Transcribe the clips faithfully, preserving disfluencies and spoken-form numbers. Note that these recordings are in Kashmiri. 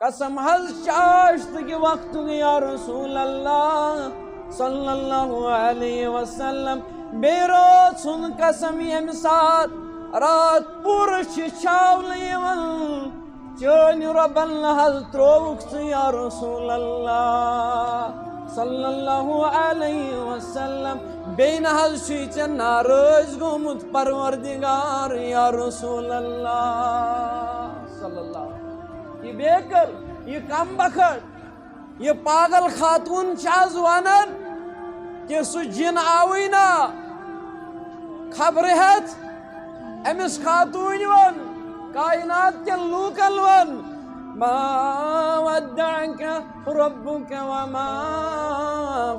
قسم حظ چھِ آشتہٕ کہِ وقتُک یا رسول اللہ صلی اللہ علیہ وسلم۔ بیٚیہِ رٲژ ہُنٛد قسم ییٚمہِ ساتہٕ راتھ پوٗرٕ چھِ چھاونہٕ یِوان، چٲنۍ رۄبن نہ حظ ترٛووُکھ ژٕ یا رسول اللہ صلی اللہ علیہ وسلم۔ بیٚیہِ نہ حظ چھُے ژےٚ ناراض گوٚمُت پروردگار یا رسول اللہ صلی اللہ۔ یہِ بے عقل، یہِ کم بخت، یہِ پاگل خاتون چھِ از ونان کہِ سُہ جِن آوٕے نا خبرِ ہٮ۪تھ أمِس خاتوٗنۍ ووٚن، کائنات کٮ۪ن لوٗکن ووٚن، "ما ودعك ربك وما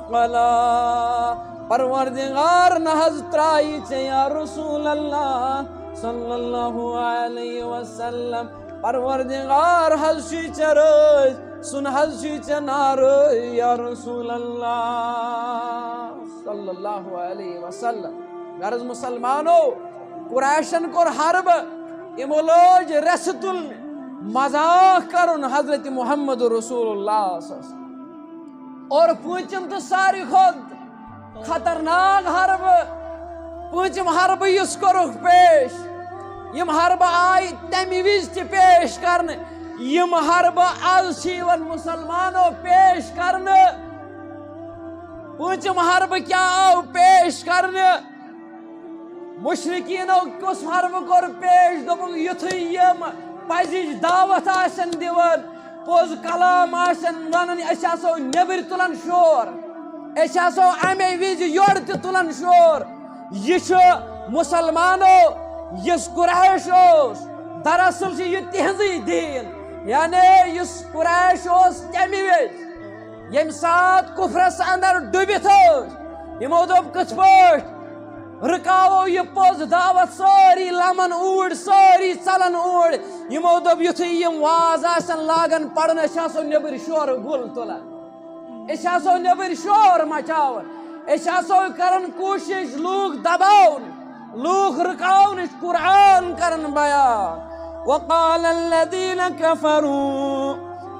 قلى"، پروردگار نہ حظ ترٛایی ژےٚ یا رسول اللہ صلی اللہ علیہ وسلم۔ پروردگار حظ چھُے ژےٚ رٲضۍ، سُہ نہ حظ چھُے ژےٚ ناراض یا رسول اللہ صلی اللہ علیہ وسلم۔ غرض مسلمانو، قریشن کوٚر حربہٕ، یِمو لٲج رٮ۪سہٕ تُلنہِ، مذاق کرُن حضرت محمد رسول اللہ صلی اللہ علیہ وسلم۔ اور پوٗنٛژِم تہٕ ساروی کھۄتہٕ خطرناک حربہٕ، پوٗنٛژِم حربہٕ یُس کوٚرُکھ پیش، یِم حربہٕ آیہِ تَمہِ وِزِ تہِ پیش کرنہٕ، یِم حربہٕ از چھِ یِوان مُسلمانو پیش کرنہٕ۔ پوٗنٛژِم حربہٕ کیٛاہ آو پیش کرنہٕ؟ مشرکینو کُس حربہٕ کوٚر پیش؟ دوٚپُکھ، یُتھُے یِم پزِچ دعوت آسن دِوان، پوٚز کلام آسن ونان، أسۍ آسو نیبرۍ تُلان شور، أسۍ آسو امے وِزِ یورٕ تہِ تُلان شور۔ یہِ چھُ مُسلمانو، یُس قریش اوس، دراصل چھُ یہِ تِہنٛزٕے دیٖن، یعنی یُس قریش اوس تمہِ وِزِ، ییٚمہِ ساتہٕ کُفرس اندر ڈُبِتھ ٲسۍ، یِمو دوٚپ، کِتھ پٲٹھۍ رُکاوو یہِ پوٚز دعوت؟ سٲری لمن اوٗرۍ، سٲری ژلن اوٗرۍ۔ یِمو دوٚپ، یُتھُے یِم واز آسن لاگان پرُن، أسۍ آسو نیبرۍ شورٕ گُل تُلان، أسۍ آسو نیبرۍ شور مچاوان، أسۍ آسو کران کوٗشش لوٗکھ دباوُن، لوٗکھ رُکاونٕچ۔ قرآن کرن بیان، وقال الذين كفروا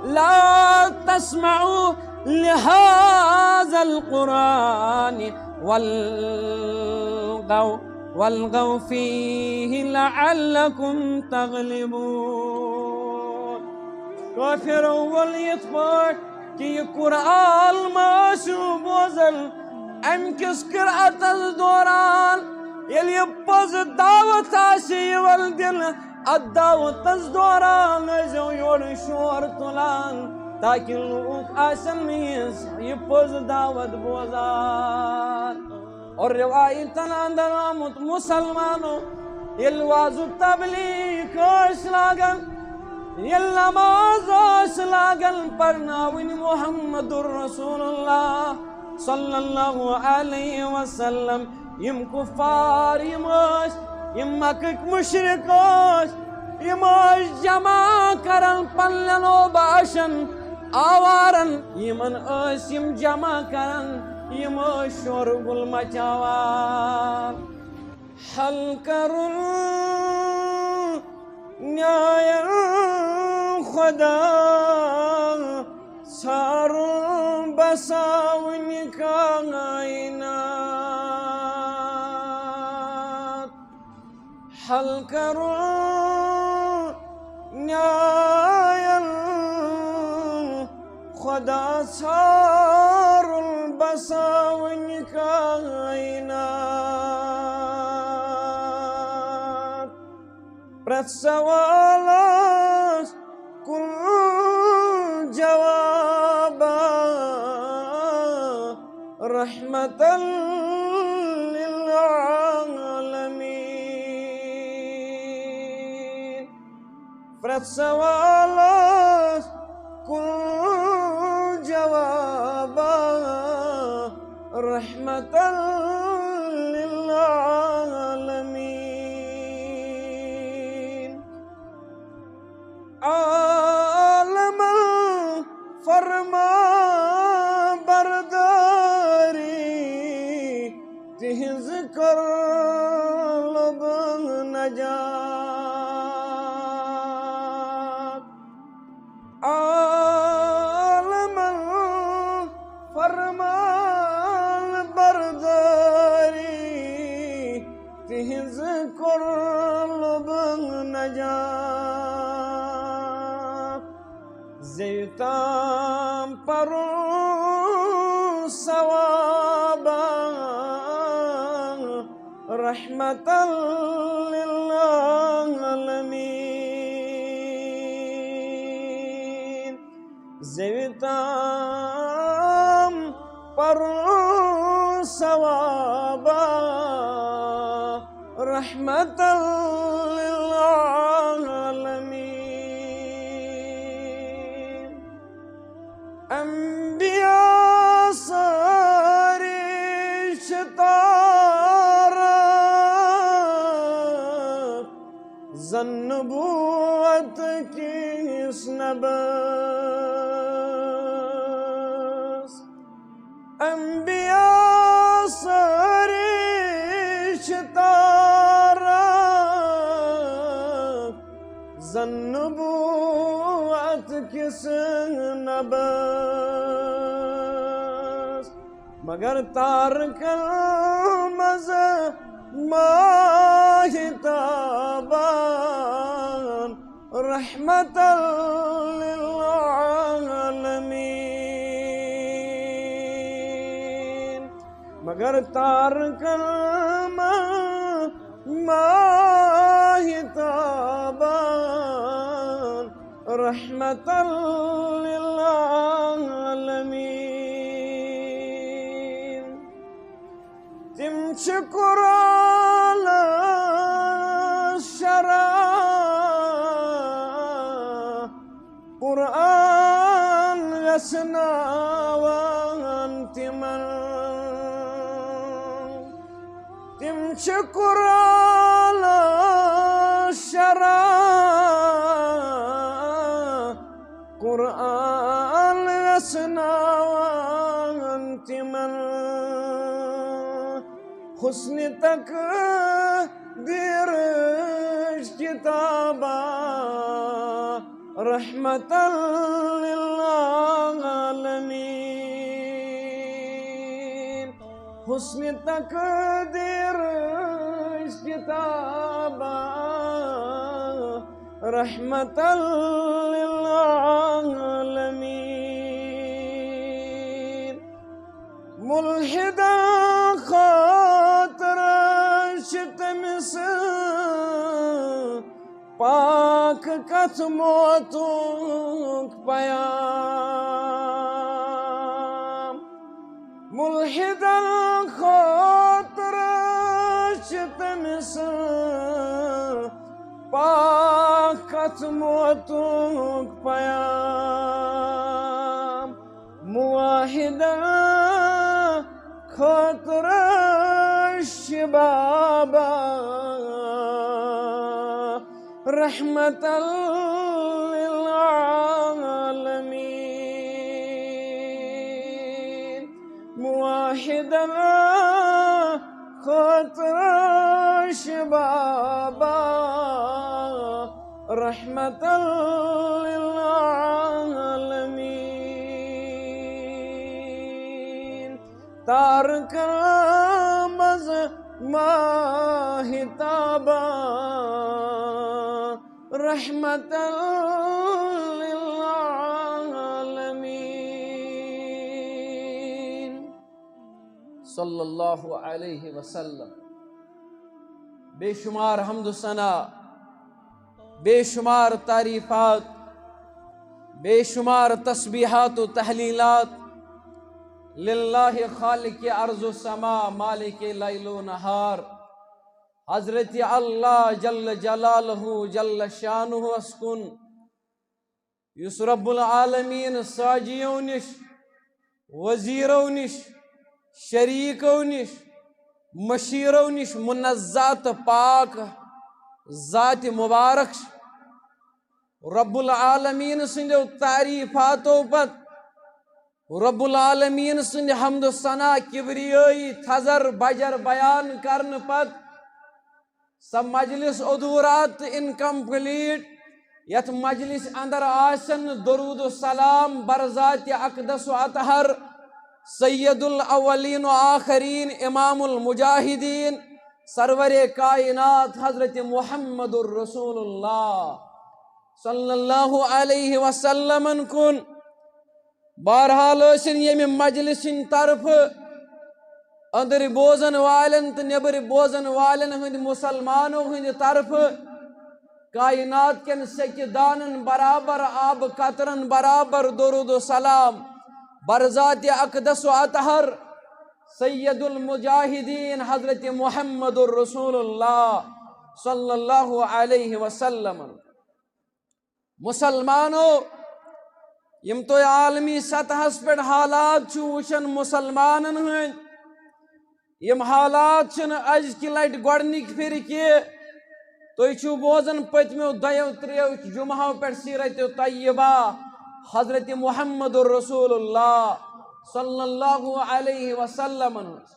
لا تسمعوا لهذا القرآن والغوا والغوا فيه لعلكم تغلبون۔ کٲفرو ووٚن یِتھ پٲٹھۍ کہِ یہِ قرآن ما ٲسِو بوزان، اَمہِ کِس قرأتس دوران ییٚلہِ یہِ پوٚز دعوت آسہِ یِوان دِنہٕ، اتھ دعوتس دوران ٲسۍزیو یورٕ شور تُلان، تاکہِ لوٗکھ آسن نہٕ یہِ، یہِ پوٚز دعوت بوزان۔ اور روایتن اندر آمُت، مسلمانو ییٚلہِ وعظ و تبلیغ ٲسۍ لاگان، ییٚلہِ نماز ٲسۍ لاگان پرناوٕنۍ محمد رسول اللہ صلی اللہ علیہ وسلم، یِم کفار یِم ٲسۍ، یِم مکٕکۍ مشرک ٲسۍ، یِم ٲسۍ جمع کران پننٮ۪ن اوباشن آوارن، یِمن ٲسۍ یِم جمع کران، یِم ٲسۍ شور گُل مچاوان۔ حل کرُن نیایَن خدا، ژھارُن بساوٕنۍ کائنات۔ حل کرُن نیایَن خدا، ژھارُن بساوٕنۍ کائنات۔ پرٛٮ۪تھ سوالس کُن جوابا، رحمتاً للعالمین۔ پرٛٮ۪تھ سوالس کُن جوابا، رحمتاً للعالمین۔ عالمن فرما برداری، تِہنٛز کٔر لوٗبن نجات۔ عالمن فرمان برداری، تہنٛز کوٚر لوٗبن نجات۔ زیوِ تام پرُن ثوابا، رحمتاً للعالمین۔ زیوِ تام پرُن ثوابا، رحمتاً للعالمین۔ انبیاء سٲری چھِ تارک زن نبوت کِس نبس۔ انبیاء سٲری چھِ تارک زن نبوت کِس نبس، مگر تارکن منٛز ماہتابان، رحمتاً للعالمین۔ مگر تارکن منٛز ماہتابان، رحمتاً للعالمین۔ تِم چھِ قرآنس شرح، قرآن ویژھناوان تِمن۔ تِم چھِ قرآنس شرح، قرآن ویژھناوان تِمن۔ حسن تقدیرٕچ کتابا، رحمتاً للعالمین۔ حسن تقدیرٕچ کتابا، رحمتاً للعالمین۔ ملحدن خٲطرٕ چھِ تٔمِس پاک کتھ موتُک پیام۔ ملحدن خٲطرٕ چھِ تٔمِس پاک کتھ موتُک پیام۔ موحدن خٲطرٕ چھِ بابا، رحمتاً للعالمین۔ موحدن خٲطرٕ چھِ بابا، رحمتاً للعالمین۔ تارکن منٛز ماہتابا، رحمتاً للعالمین۔ صلی اللہ علیہ وسلم۔ بے شمار حمد و ثنا، بے شمار تعریفات، بے شمار تسبیحات و تحلیلات للہ خالق ارض و سما، مالک لیل و نہار، حضرت اللہ جل جلالہ جل شانہ اس کُن، یُس رب العالمین ساجیو نِش، وزیرو نِش، شریکو نِش، مشیرو نِش منزہ تہٕ پاک ذات مبارک چھُ۔ رب العالمین سٕنٛدیو تعریفاتو پتہٕ، رب العالمین سٕنٛدِ حمد و ثنا، کبریٲیی تھزر بجر بیان کرنہٕ پتہٕ، سۄ مجلس ادھورا تہٕ incomplete، یتھ مجلس اندر آسن درود و سلام بر ذات اقدس و اطہر، سید الاولین و آخرین، امام المجاہدین، سرور کائنات حضرت محمد الرسول اللہ صلی اللہ علیہ وسلم کن۔ بہرحال ٲسِن ییٚمہِ مجلسٕنۍ طرفہٕ أنٛدٕرۍ بوزن والٮ۪ن تہٕ نیٚبٕرۍ بوزن والٮ۪ن ہٕنٛدِ مسلمانو ہٕنٛدِ طرفہٕ کائنات کٮ۪ن سیٚکہِ دانن برابر، آبہٕ قطرن برابر درود و سلام بر ذات اقدس و اطہر سید المجاہدین حضرت محمد الرسول اللہ صلی اللہ علیہ وسلم۔ مسلمانو، یِم تُہۍ عالمی سطحس پٮ۪ٹھ حالات چھِو وٕچھان مسلمانن ہٕنٛدۍ، یِم حالات چھِنہٕ أزکہِ لٹہِ گۄڈٕنِکۍ پھِرِ کینٛہہ۔ تُہۍ چھِو بوزان پٔتمیو دۄیو ترٛیو جمعہو پٮ۪ٹھ سیرت طیبہ حضرت محمد رسول اللہ صلی اللہ علیہ وسلمن ہٕنٛز۔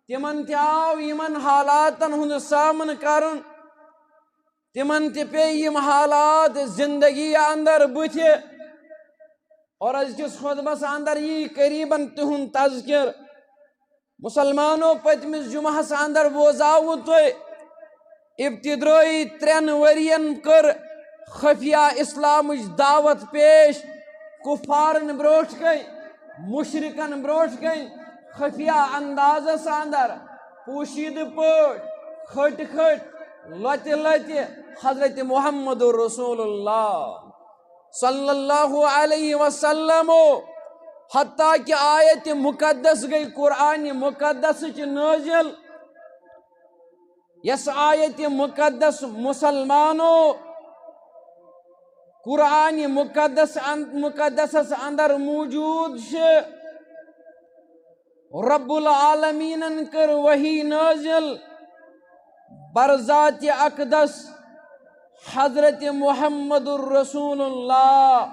تِمن تہِ آو یِمن حالاتن ہُنٛد سامنہٕ کرُن۔ تِمن تہِ پیٚیہِ یِم حالات زندگی اندر بٕتھِ۔ اور أزکِس خطبس اندر یی قریباً تِہُنٛد تذکر۔ مسلمانو، پٔتمِس جمعہس اندر بوزاوٕ تۄہہِ، ابتدٲئی ترٛٮ۪ن ؤرین کٔر خفیہ اسلامٕچ دعوت پیش کفارن برونٛٹھ کنہِ، مشرکن برونٛٹھ کنہِ، خفیہ اندازس اندر، پوشیدٕ پٲٹھۍ، کھٔٹۍ کھٔٹۍ، لۄتہِ لۄتہِ حضرت محمد رسول اللہ صلی اللہ علیہ وسلم۔ حتیٰ کہ آیت مقدس گئی قرآن مقدسٕچ نٲزِل، یۄس آیت مقدس مسلمانو قرآن مقدس ان-، مقدسس اندر موجود چھِ۔ رب العالمینن کٔر وحی نازل بر ذات اقدس حضرت محمد الرسول اللہ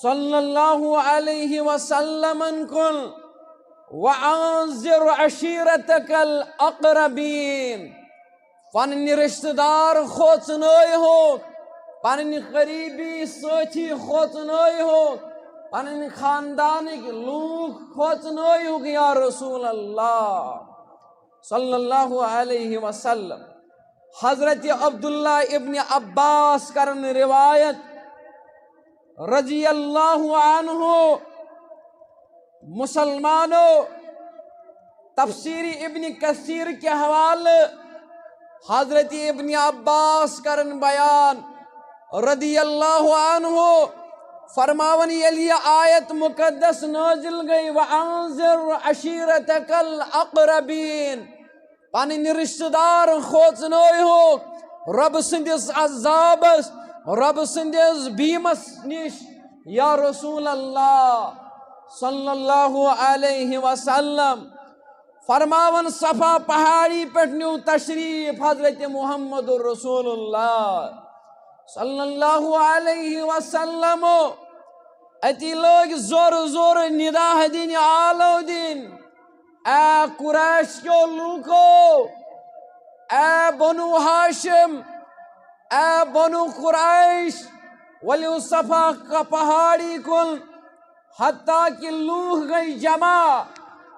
صلی اللہ علیہ وسلم کُن، وَأَنذِرْ عَشِيرَتَكَ الْأَقْرَبِينَ۔ پنٕنۍ رشتہٕ دار کھوژنٲیہوکھ، پنٕنۍ قریبی سٲتھی کھوژنٲیہوکھ، پنٕنۍ خاندانٕکۍ لوٗکھ کھوژنٲیہوکھ یا رسول اللہ صلی اللہ علیہ وسلم۔ حضرت عبداللہ ابن عباس کرن روایت رضی اللہ عنہ، مسلمانو، تفسیر ابن کثیر کے حوالہٕ حضرت ابن عباس کرن بیان رضی اللہ عنہ، فرماون ییٚلہِ یہِ آیت مقدس نازل گٔے، وَأَنذِرْ عَشِيرَتَكَ الْأَقْرَبِينَ، پنٕنۍ رشتہٕ دار کھوژنٲیہوکھ رۄب سٕنٛدِس عذابس، رۄب سٕنٛدِس بیمس نِش۔ یا رسول اللہ صلی اللہ علیہ وسلم فرماون، صفا پہاڑی پٮ۪ٹھ نیو تشریف حضرت محمد رسول اللہ صلی اللہ علیہ وسلم۔ اتی لوگ زور زور ندا دِنۍ، آلو دِنۍ، اے قریش کیو لوکو، اے بنو ہاشم، اے بنو قریش، ؤلِو صفا کا پہاڑی کُن۔ حتیٰ کہ لوٗکھ گٔے جمع۔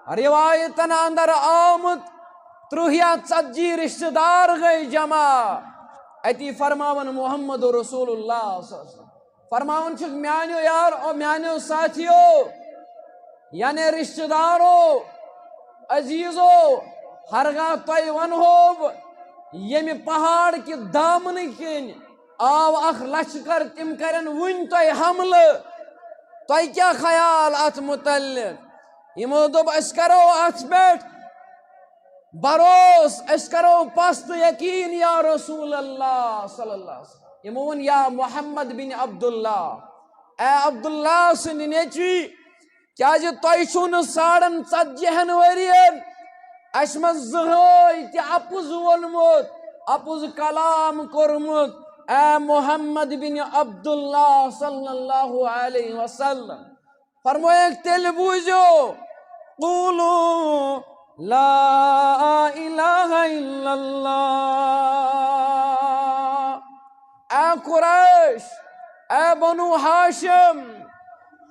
روایتن اندر آمُت، ترٛہ یا ژتجی رشتہٕ دار گٔے جمع۔ اتی فرماون محمد رسول اللہ صلی اللہ علیہ وسلم، فرماوان چھُکھ، میانیو یار، او میانیو ساتھیو، یعنی رشتہٕ دارو، عزیزو، ہرگاہ تۄہہِ ونہو بہٕ، ییٚمہِ پہاڑ کہِ دامنہٕ کِنۍ آو اکھ لشکر، تِم کرن وُنۍ تۄہہِ حملہٕ۔ تۄہہِ کیٛاہ خیال اتھ متعلق؟ یِمو دوٚپ، أسۍ کرو اتھ پٮ۪ٹھ بھروس، أسۍ کرو پست یقین یا رسول اللہ صلی اللہ علیہ وسلم۔ یِمو ووٚن، یا محمد بن عبداللہ، اے عبداللہ سٕنٛدۍ نیٚچوی، کیازِ تۄہہِ چھُو نہٕ ساڑن ژتجی ہن ؤرین اَسہِ منٛز زٕہٕے تہِ اَپُز ووٚنمُت، اَپُز کلام کوٚرمُت۔ اے محمد بن عبداللہ صلی اللہ علیہ وسلم، فرمٲیکھ، تیٚلہِ بوٗزِو، قولوا لا الہ الا اللہ۔ اے قریش، اے بنو ہاشم،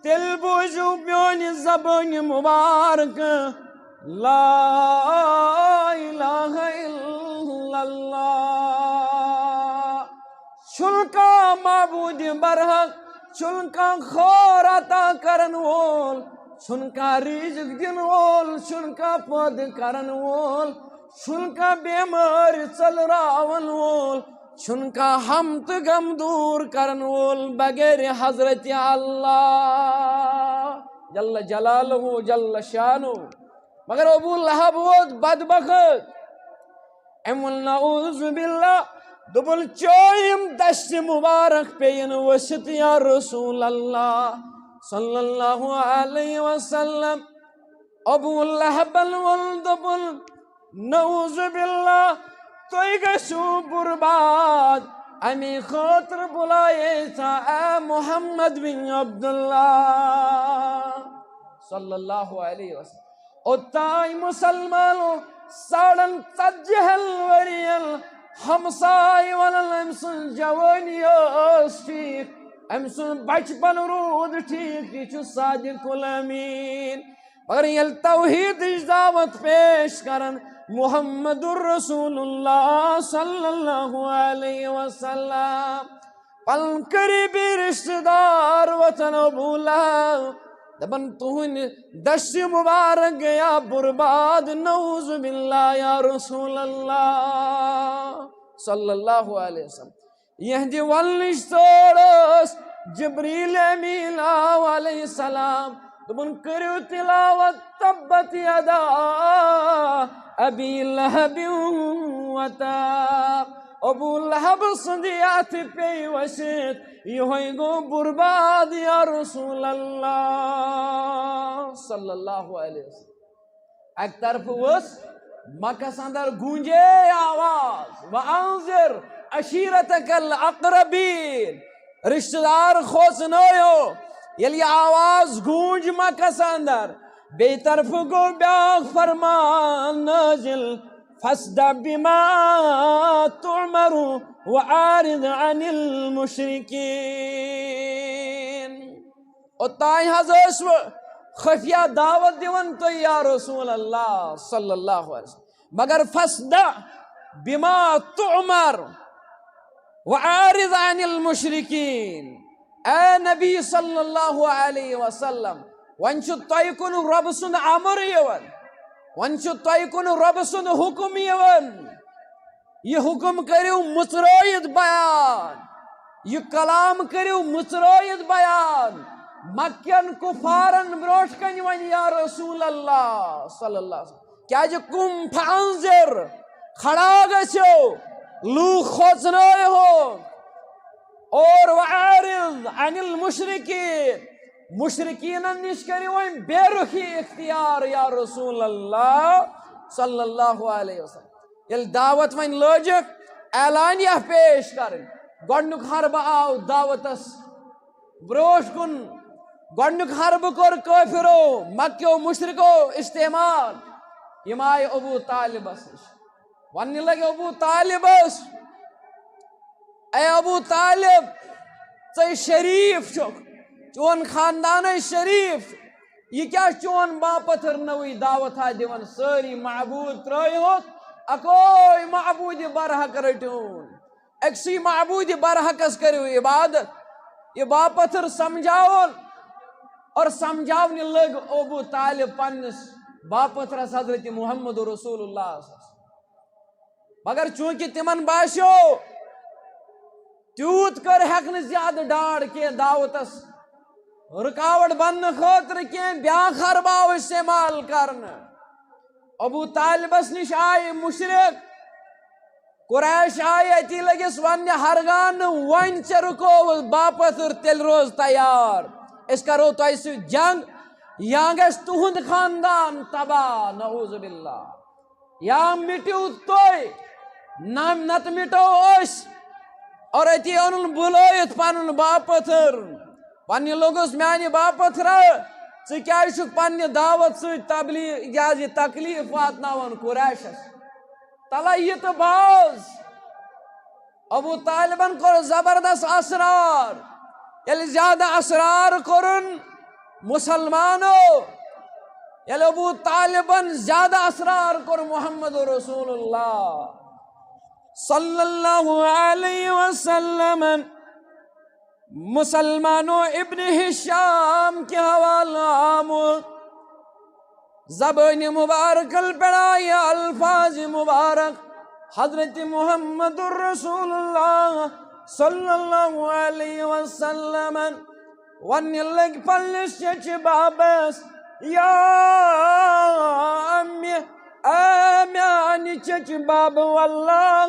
تیٚلہِ بوٗزِو میٛانہِ زبٲنہِ مُبارکہٕ، لا الہ الا اللہ۔ چھُنہٕ کانٛہہ معبوٗدِ برحق، چھُنہٕ کانٛہہ خٲر عطا کرن وول، چھُنہٕ کانٛہہ رزق دِن وول، چھُنہٕ کانٛہہ پٲدٕ کرن وول، چھُنہٕ کانٛہہ بیمٲرۍ ژٔلراون وول، چھُنہٕ کانٛہہ ہم تہٕ غم دوٗر کرن وول بغیر حضرت اللہ جل جلالہ جل شانہ۔ مگر ابو لہب ووت بدبخت، أمۍ ووٚن، نعوذ باللہ، دوٚپُن، چٲیِم دستِ مُبارک پیٚیِن ؤسِتھ یا رسول اللہ صلی اللہ علیہ وسلم۔ ابو لہبن ووٚن، دوٚپُن، نعوذ باللہ، تُہۍ گٔژھِو برباد، اَمی خٲطرٕ بُلایے ژےٚ اے محمد بن عبداللہ صلی اللہ علیہ وسلم۔ اوٚتام مُسلمانو ساڑن ژتجی ہن ؤرین ہمساے ونان، أمۍ سٕنٛز جوٲنی ٲس ٹھیٖک، أمۍ سُنٛد بچپن روٗد ٹھیٖک، یہِ چھُ صادق الامیٖن۔ مگر ییٚلہِ توحیٖدٕچ دعوت پیش کران محمد رسول اللہ صلی اللہ علیہ وسلم، پنٕنۍ قریبی رشتہٕ دار وۄتھان ابو لہب، دپان، تُہنٛدِ دستِ مبارک گیا برباد، نعوذ باللہ یا رسول اللہ صلی اللہ علیہ وسلم۔ یہندِ وننٕچ ژٲر ٲس، جبریل امین آو علیہ السلام، دوٚپُن، کٔرِو تلاوت تبت یدا ابی لہب و تب۔ ابو لہب سٕنٛدِ اَتھٕ پیٚیہِ ؤسِتھ، یِہوٚے گوٚو برباد یا رسول اللہ صلی اللہ علیہ وسلم۔ اَکہِ طرفہٕ ؤژھ مکس اندر گوٗنجے آواز، وَأَنذِرْ عَشِيرَتَكَ الْأَقْرَبِينَ، رشتہٕ دار کھوژنٲیِو۔ ییٚلہِ یہِ آواز گوٗنج مکس اندر، بیٚیہِ طرفہٕ گوٚو بیٛاکھ فرمان نٲزِل، فاصدع بما تؤمر وأعرض عن المشركين۔ اوٚتام حظ ٲسوٕ خفیہ دعوت دِوان تُہۍ یا رسول اللہ صلی اللہ علیہ وسلم، مگر فاصدع بما تؤمر وأعرض عن المشركين۔ اے نبی صلی اللہ علیہ وسلم، وۄنۍ چھُ تۄہہِ کُن رۄب سُنٛد امر یِوان، وۄنۍ چھُ تۄہہِ کُن رۄب سُنٛد حُکم یِوان۔ یہِ حُکم کٔرِو مُژرٲیِتھ بیان، یہِ کلام کٔرِو مُژرٲیِتھ بیان مکین کفارن برونٛٹھ کنہِ وۄنۍ یا رسول اللہ صلی اللہ علیہ وسلم۔ کیازِ قم فانذر، کھڑا گژھِو، لوٗکھ کھوژنٲیہوکھ۔ اور وأعرض عن المشركين، مشرکینن نِش کٔرِو وۄنۍ بے رُخی اختیار یا رسول اللہ صلی اللہ علیہ وسلم۔ ییٚلہِ دعوت وۄنۍ لٲجِکھ اعلانیہ پیش کرٕنۍ، گۄڈٕنیُک حربہٕ آو دعوتس برونٛٹھ کُن، گۄڈٕنیُک حربہٕ کوٚر کٲفرو، مکیو مشرکو استعمال۔ یِم آیہِ ابو طالبس نِش، وننہِ لگہِ ابو طالبس، اے ابو طالب، ژے شریف چھُکھ، چون خاندانے شریف چھُ، یہِ کیٛاہ چون باپتھر نٔوٕے دعوت ہا دِوان؟ سٲری معبوٗد ترٲیہوکھ، اکوے معبوٗدِ برحق رٔٹِہون، أکسٕے معبوٗدِ برحقس کٔرِو عبادت۔ یہِ باپتھر سمجھاوُن اور سمجھاونہِ لٔگۍ ابو طالب پننِس باپتھرس حضرت محمد رسول اللہ صلی اللہ علیہ وسلم۔ مگر چونکہ تِمن باسیو تیوٗت کٔر ہٮ۪کھ نہٕ زیادٕ ڈاڈ کینٛہہ دعوتس رُکاوٹ بننہٕ خٲطرٕ کینٛہہ، بیٛاکھ حربہٕ آو استعمال کرنہٕ۔ ابو طالبس نِش آیہِ مشرک، قریش آیہِ اتی لٔگِس وننہِ، ہرگاہ نہٕ وۄنۍ ژےٚ رُکووُتھ باپتھر، تیٚلہِ روز تیار، أسۍ کرو تۄہہِ سۭتۍ جنگ، یا گژھِ تُہُنٛد خاندان تباہ، نعوذ باللہ۔ یا مِٹِو تُہۍ، نہ نتہٕ مِٹو أسۍ۔ اور أتی اوٚنُن بُلٲیِتھ پنُن باپتھر۔ پننہِ لوٚگُس، میانہِ باپتھرا، ژٕ کیازِ چھُکھ پننہِ دعوت سۭتۍ تبلیغ، یہِ حظ یہِ تکلیف واتناوان قریشس؟ تلہ یہِ تہٕ باز۔ ابو طالبن کوٚر زبردست اصرار۔ ییٚلہِ زیادٕ اصرار کوٚرُن مسلمانو، ییٚلہِ ابو طالبن زیادٕ اصرار کوٚر محمد رسول اللہ صلی اللہ علیہ وسلمن، مسلمانو، ابن ہشام کہِ حوالہٕ آمُت۔ زبٲنہِ مبارکل پٮ۪ٹھ آیہِ الفاظ مبارک حضرت محمد رسول اللہ صلی اللہ علیہ وسلمن۔ وننہِ لٔگۍ پننِس چچہِ بابس، یا امی، اے میانہِ چچہِ بابہٕ، واللہ،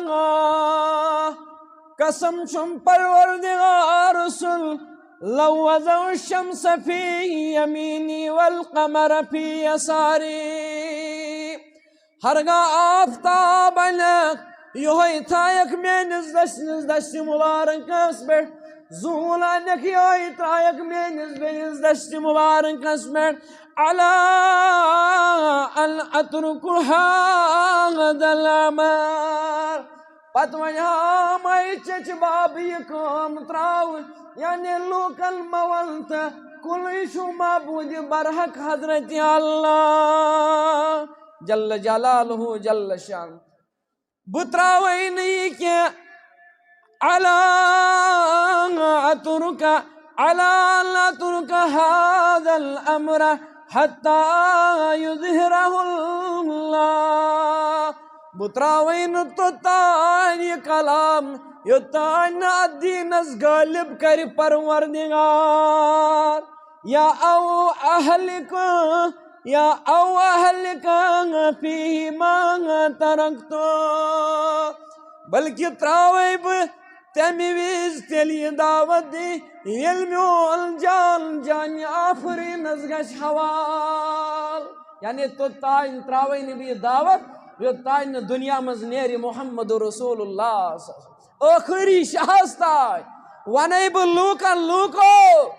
قسم چھُم پروردگار سُنٛد، لو وضع الشمس فی یمینی والقمر فی یساری۔ ہرگاہ آفتاب انکھ، یہوے تھایکھ میٲنِس دٔچھنِس دٔچھِ مبارکس پٮ۪ٹھ، زوٗل انکھ، یہوے ترایکھ میٲنِس بیٚیِس دٔچھِ مبارکس پٮ۪ٹھ، علی ان اترک هذا الامر۔ پتہٕ وۄنۍ ہا مے چچہِ بابہٕ یہِ کٲم ترٛاوٕنۍ، یعنی لوٗکن مہ وَن تہٕ کُنُے چھُ معبوٗدِ برحق حضرت اللہ جل جلالہ جل شان۔ بہٕ ترٛاوَے نہٕ یہِ کینٛہہ۔ علی اترک، علی ان اترک هذا الامر حتی یظهره اللہ۔ بہٕ ترٛاوَے نہٕ توٚتام یہِ کلام، یوٚتام نہٕ اتھ دیٖنس غٲلب کرِ پروردگار۔ یا او اہلک، یا او اہلک فیہ ما ترکت۔ بلکہ ترٛاوَے بہٕ تَمہِ وِزِ تیٚلہِ یہِ دعوت دِنۍ، ییٚلہِ میون جان جانہِ آفریٖنس گژھِ حوال۔ یعنی توٚتام ترٛاوَے نہٕ بہٕ یہِ دعوت، یوٚتام نہٕ دُنیا منٛز نیرِ محمد رسول اللہ صلی اللہ علیہ وسلم۔ ٲخری شاہس تام ونے بہٕ لوٗکن، لوٗکو،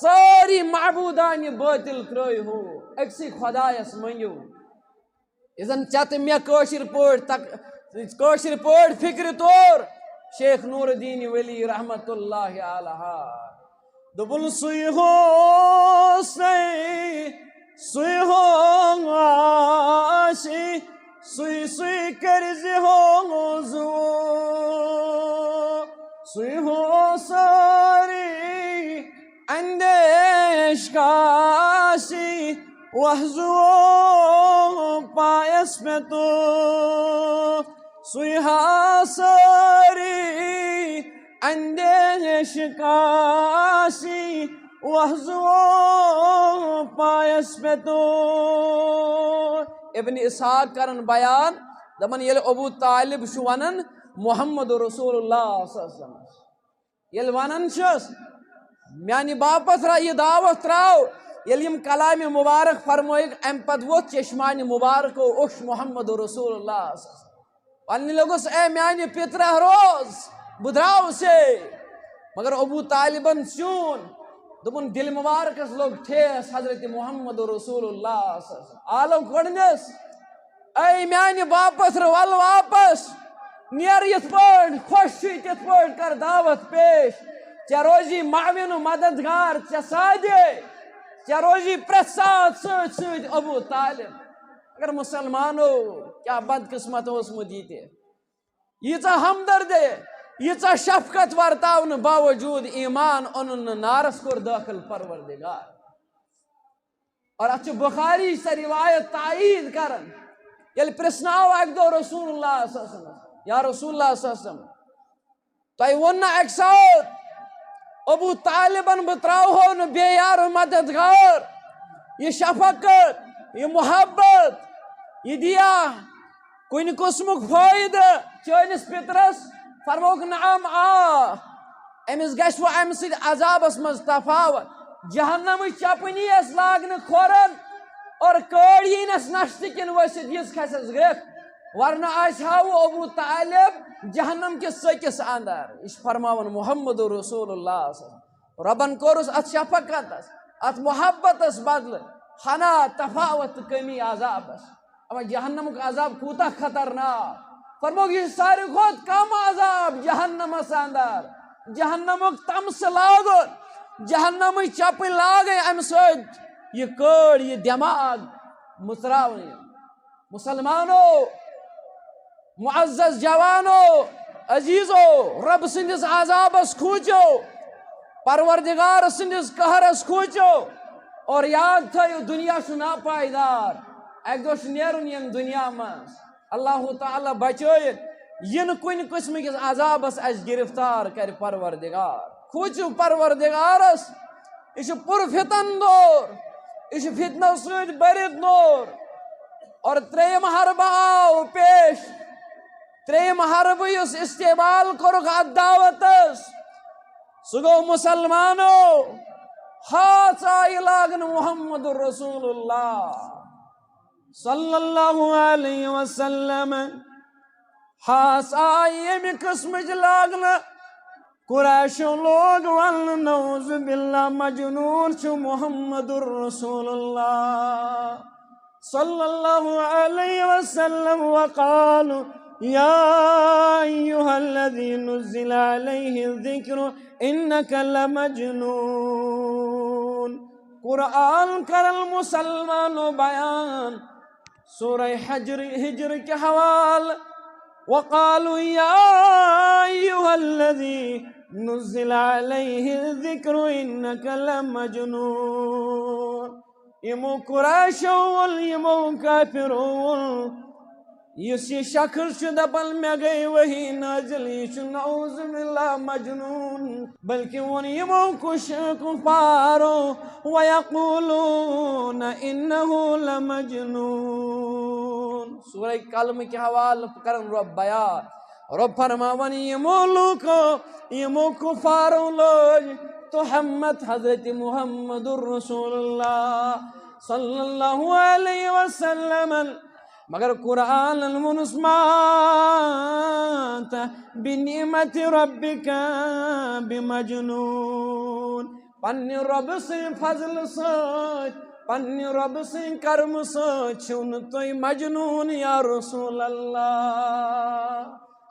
سٲری معبوٗدان یہِ بٲطِل ترٛٲیہو، أکسٕے خۄدایس مٔنگِو۔ یہِ زن چتہٕ مےٚ کٲشِر پٲٹھۍ تک-، کٲشِر پٲٹھۍ فِکرِ طور شیخ نور الدین ولی رحمت اللہ علیہ۔ دوٚپُن، سُے ہو سَے، سُے ہو آسی، سُے سُے کٔرۍ زِ ہو زُو، سُے ہو سٲری اندیش کاسی، وۄزُو پایس پٮ۪تھ۔ سُے ہا سٲری اندیش کاسی، وۄزُو پایس پٮ۪تھ۔ ابن اسحاق کرن بیان، دپان، ییٚلہِ ابو طالب چھُ ونان محمد رسول اللہ صلی اللہ علیہ وسلم، ییٚلہِ ونان چھُس، میانہِ باپتھ را یہِ دعوت ترٛاو، ییٚلہِ یِم کلامِ مبارک فرمٲیِکھ، امہِ پتہٕ ووٚتھ چشمانِ مبارکو اوٚش محمد رسول اللہ صلی اللہ علیہ وسلم۔ وننہِ لوٚگُس، اے میانہِ پِترہ روز، بہٕ درٛاوسے۔ مگر ابو طالبن چیوٗن، دوٚپُن، دِلہِ مبارکس لوٚگ ٹھیس حضرت محمد رسول اللہ صلی اللہ علیہ وسلم۔ عالم گۄڈٕنیس، اے میانہِ باپتھ، وَل واپس، نیر یِتھ پٲٹھۍ خۄش چھُے تِتھ پٲٹھۍ کر دعوت پیش۔ ژےٚ روزی معاون و مددگار، ژےٚ سادے، ژےٚ روزی پرٛٮ۪تھ ساتھ سۭتۍ سۭتۍ ابو طالب۔ اگر مسلمانو، کیٛاہ بدقسمت اوسمُت یہِ تہِ۔ ییٖژاہ ہمدردی، ییٖژاہ شفقت ورتاونہٕ باوجوٗد ایمان اوٚنُن نہٕ نارس، کوٚر دٲخل پروردگار۔ اور اتھ چھُ بخاری سۄ روایت تائید کران، ییٚلہِ پرژھنہٕ آو اکہِ دۄہ رسول اللہ صلی اللہ علیہ وسلم، یا رسول اللہ صلی اللہ علیہ وسلم، تۄہہِ ووٚن نہ اکہِ ساتہٕ ابو طالبن، بہٕ ترٛاوہو نہٕ بے یار و مددگار، یہِ شفقت، یہِ محبت، یہِ دیا کُنہِ قٕسمُک فٲیدٕ چٲنِس پِترس؟ فرمووُکھ، نعم، آ۔ أمِس گژھِ وۄنۍ اَمہِ سۭتۍ عذابس منٛز تفاوت۔ جہنمٕچ چپنی یَس لاگنہٕ کھۄرن اور کٲڑۍ یِنَس نَشتہٕ کِنۍ ؤسِتھ یِژھ کھسٮ۪س گرٛٮ۪کھ، ورنہٕ آسہِ ہا وۄنۍ ابو طالب جہنم کِس ژٔکِس اندر۔ یہِ چھُ فرماوان محمد رسول اللہ صلی اللہ علیہ وسلم۔ رۄبن کوٚرُس اتھ شفقتس، اتھ محبتس بدلہٕ ہنا تفاوت تہٕ کمی عذابس۔ اما جہنمُک عذاب کوٗتاہ خطرناک، فرمووُکھ، یہِ چھُ ساروی کھۄتہٕ کم عذاب جہنمس اندر۔ جہنمُک تمسہٕ لاگُن، جہنمٕچ چپٕنۍ لاگٕنۍ، امہِ سۭتۍ یہِ کٔڑ، یہِ دٮ۪ماغ مُژراونہٕ۔ مسلمانو، معزز جوانو، عزیزو، رب سٕنٛدِس عذابس کھوٗژِو، پروردگار سٕنٛدِس قہرس کھوٗژِو، اور یاد تھٲیِو، دُنیا چھُ ناپایدار، اکہِ دۄہ چھُ نیرُن ییٚمہِ دُنیا منٛز۔ اللہ تعالیٰ بچٲیِن، یِنہٕ کُنہِ قٕسمہٕ کِس عذابس اَسہِ گرفتار کرِ پروردگار۔ کھوٗژِو پروردگارس، یہِ چھُ پُرفتن دور، یہِ چھُ فتنو سۭتۍ بٔرِتھ دور۔ اور ترٛیٚیِم حربہٕ آو پیش، ترٛیٚیِم حربہٕ یُس استعمال کوٚرُکھ اتھ دعوتس، سُہ گوٚو مسلمانو، ہاژ آیہِ لاگنہٕ محمد رسول اللہ صلی اللہ علیہ وسلم۔ ہاژ آیہِ ییٚمہِ قٕسمٕچ لاگنہٕ، قریشو لوگ وننہٕ، نعوذ باللہ، مجنون چھُ محمد رسول اللہ صلی اللہ علیہ وسلم۔ وقالوا یا ایھا الذی نزل علیہ الذکر انک لمجنون۔ قرآن کرن مسلمانو بیان، سورہ حجر، ہجر کہِ حوالہٕ۔ وقالوا یا ایھا الذی نزل علیہ الذکر انک لمجنون۔ یِمو قریشو ووٚن، یِمو کافرو ووٚن، یُس یہِ شخص چھُ دپان، مےٚ گٔے وحی نازل، یہِ چھُ نعوذ باللہ مجنون، بلکہ ووٚن یِمو کُش-، کفارو، وَيَقُولُونَ إِنَّهُ لَمَجْنُونَ۔ سورہ قلم کہِ حوالہٕ کرن رب بیان۔ رب فرماوان، یِمو لوٗکو، یِمو کفارو لٲج تہمت حضرت محمد رسول اللہ صلی اللہ علیہ وسلم۔ مگر قرآنن ووٚنُس، ما انت بنعمت ربک بمجنون۔ پننہِ رۄبہٕ سٕنٛدِ فضلہٕ سۭتۍ، پننہِ رۄبہٕ سٕنٛدِ کرمہٕ سۭتۍ چھِو نہٕ تُہۍ مجنون یا رسول اللہ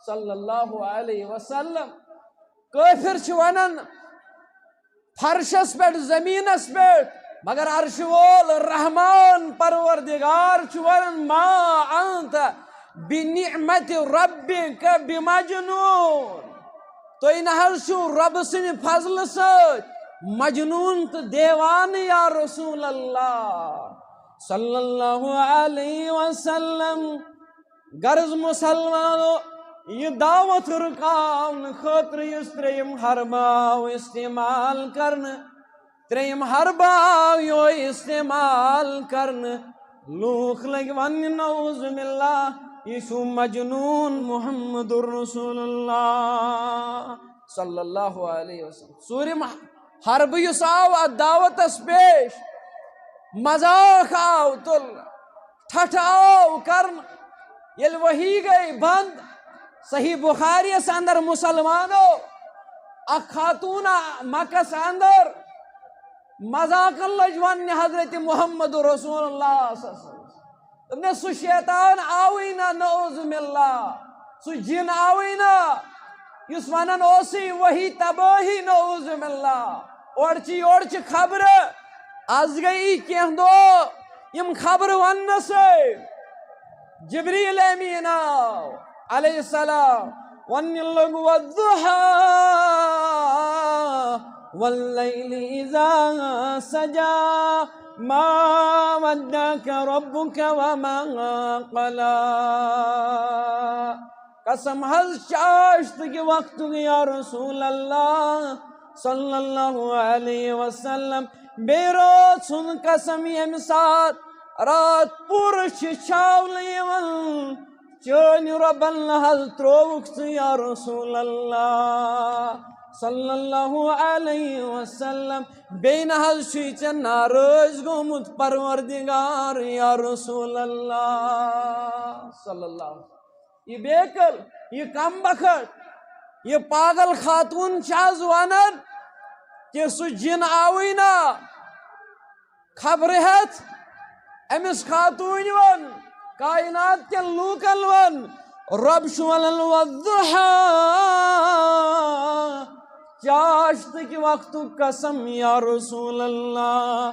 صلی اللہ علیہ وسلم۔ کٲفر چھِ ونان، فرشس پٮ۪ٹھ، زمینس پٮ۪ٹھ، مگر عرشہِ وول رحمان پروردگار چھُ ونان، ما انت بنعمت ربک بمجنون۔ تُہۍ نہ حظ چھِو رۄبہٕ سٕنٛدِ فضلہٕ سۭتۍ مجنون تہٕ دیوانہٕ یا رسول اللہ صلی اللہ علیہ وسلم۔ غرض مسلمانو، یہِ دعوت رُکاونہٕ خٲطرٕ یُس ترٛیٚیِم حربہٕ آو استعمال کرنہٕ، ترٛیٚیِم حربہٕ آو یِہوٚے استعمال کرنہٕ۔ لوٗکھ لٔگۍ وننہِ، نعوذ باللہ، یہِ چھُ مجنون محمد رسول اللہ صلی اللہ علیہ وسلم۔ ژوٗرِم حربہٕ یُس آو اتھ دعوتس پیش، مذاق آو تُلنہٕ، ٹھٹھٕ آو کرنہٕ۔ ییٚلہِ وحی گٔے بند، صحیح بخاریس اندر مسلمانو، اکھ خاتون مکس اندر مذاقن لٔج وننہِ حضرت محمد رسول اللہ صلی اللہ علیہ وسلم۔ دوٚپنس، سُہ شیطان آوٕے نہ، نعوذ باللہ، سُہ جِن آوٕے نہ، یُس ونان اوسُے وحی تبٲہی، نعوذ باللہ۔ اورچہِ یورچہِ خبرٕ، از گٔیی کینٛہہ دۄہ یِم خبرٕ وننسٕے۔ جبریل امین آو علیہ السلام، وننہِ لوٚگ، والضحی واللیل اذا سجی، ما ودعک ربک وما قلی۔ قسم حظ چاشت کہِ وقتُک یا رسول اللہ صلی اللہ علیہ وسلم۔ بیٚیہِ رٲژ ہُنٛد قسم، ییٚمہِ ساتہٕ راتھ پوٗرٕ چھِ چھاونہٕ یِوان، چٲنۍ رۄبن نہ حظ ترٛووُکھ ژٕ یا رسول اللہ صلی اللہ علیہ وسلم، بیٚیہِ نہ حظ چھُے ژےٚ ناراض گوٚمُت پروردگار یا رسول اللہ صلی اللہ۔ یہِ بیقل، یہِ کم بخت، یہِ پاگل خاتون چھِ از ونان کہِ سُہ جِن آوٕے نا خبرِ ہٮ۪تھ أمِس خاتوٗنۍ ووٚن، کائنات کٮ۪ن لوٗکن ووٚن، رۄب چھُ وَنان، "والضحى"، چاشتٕکۍ وقتُک قسم یا رسول اللہ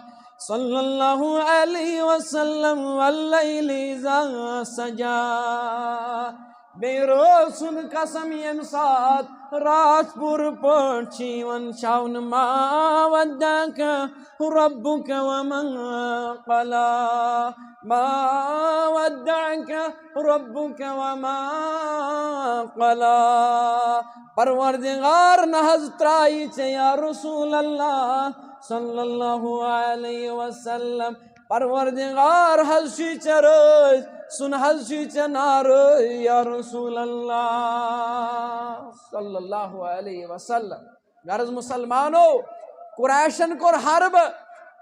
صلی اللہ علیہ وسلم، "واللیل اذا سجا"، بیٚیہِ رٲژ ہُنٛد قسم، ییٚمہِ ساتہٕ راتھ پوٗرٕ پٲٹھۍ چھِ یِوان چھاونہٕ، "ما ودعک ربک وما قلا، ما ودعک ربک وما قلا"۔ پروردگار نہ حظ ترٛایی ژےٚ یا رسول اللہ صلی اللہ علیہ وسلم، پروردگار حظ چھُے ژےٚ رٲضۍ، سُہ نہ حظ چھُے ژےٚ ناراض یا رسول اللہ صلی اللہ علیہ وسلم۔ غرض مسلمانو، قریشن کوٚر حربہٕ،